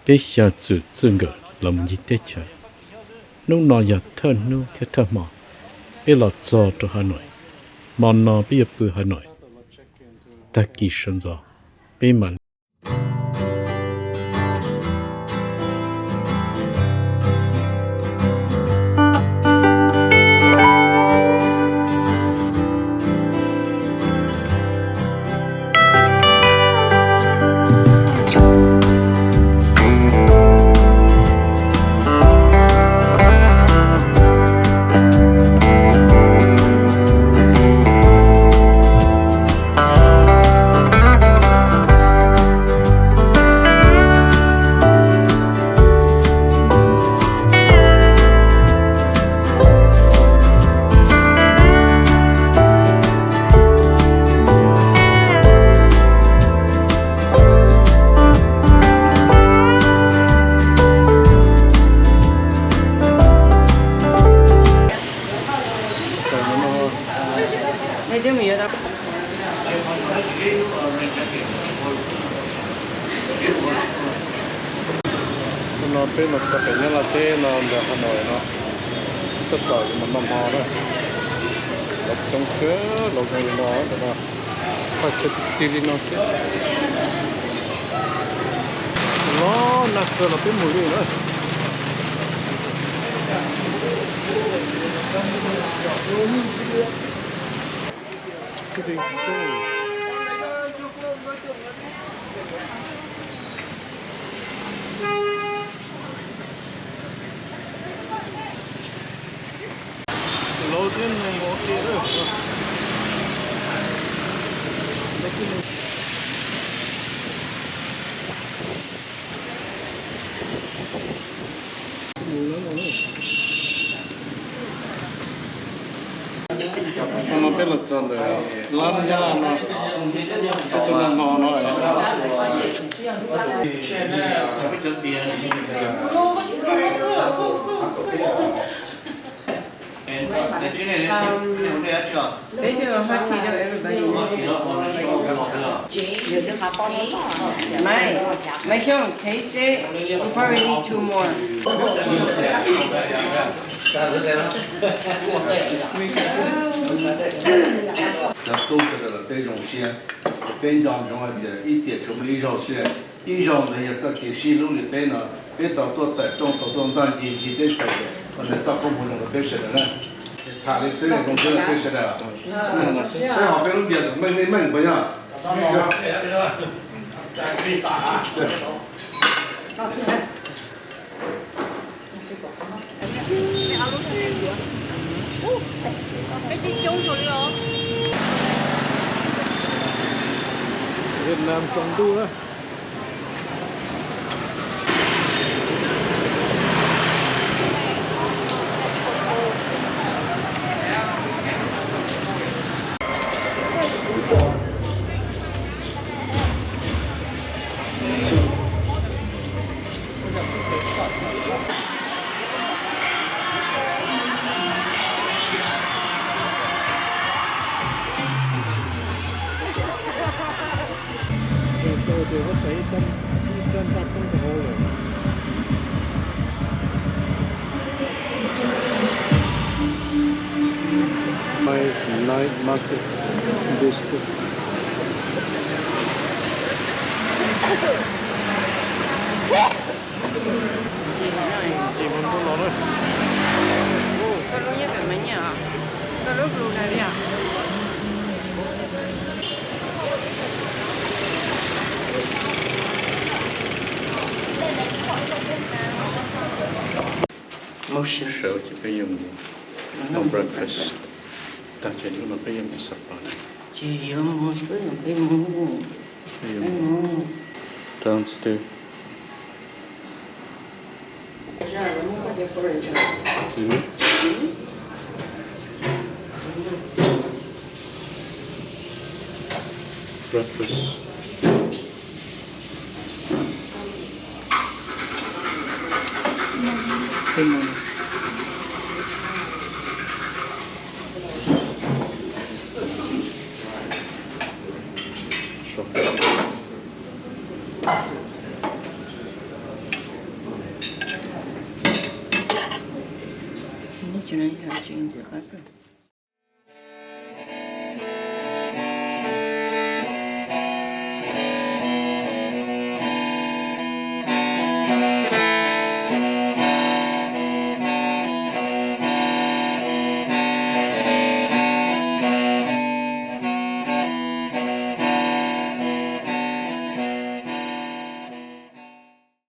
Peb xyav txwm txwj nkawm los mus ncig teb chaws. Hnub no yog thawj hnub thiab thawj hmo peb los txog rau Hà Nội. Hmo no peb yuav pw Hà Nội tag kis sawv ntxov peb mam Hnub no peb mus txog pem Nyab Laj teb no ntawm Hà Nội no, tab tom yuav mus noj hmo na. Lawv coob kawg, lawv zoo li no ntawm no, paj chaw tig tig li no xwb. Los nag kawg los peb mus li na. Laus thiab neeg ua ke. Hnub no peb los txog ntawm lab Nyab Laj no, peb tuaj noj hmo no. Thank you, everybody. Maiv, Maiv Xyooj, taste it. We probably need two more. Cov tub sawv daws los peb zoo siab, peb nco ntsoov hais tias ib tiam tsuas muaj ib zaug xwb. Ib zaug ntawd yog txoj kev sib hlub li peb no, peb tau tuaj tawm rooj, tau tuaj ncig ncig teb chaws ces ua ntawd txoj koob hmoov zoo rau peb sawv daws na. Tham li xwb, zoo siab rau peb sawv daws. Peb hos peb lub npias kom meej meej meej puas yog? Việt Nam trồng đu á. Tus tau tias huab tais ib rab ntaj poob rau hauv lawm. Nice night market district. Koj lub nyiaj pem mas nyiaj, koj lub blue na li. Mob siab sawv ces peb yuav mus noj breakfast, tag kis hnub no peb yuav mus sapa na. Ces yuav mus xwb, peb mus. Peb yuav mus downstairs. Breakfast. Ces no yog tsis ntxim qab kawg.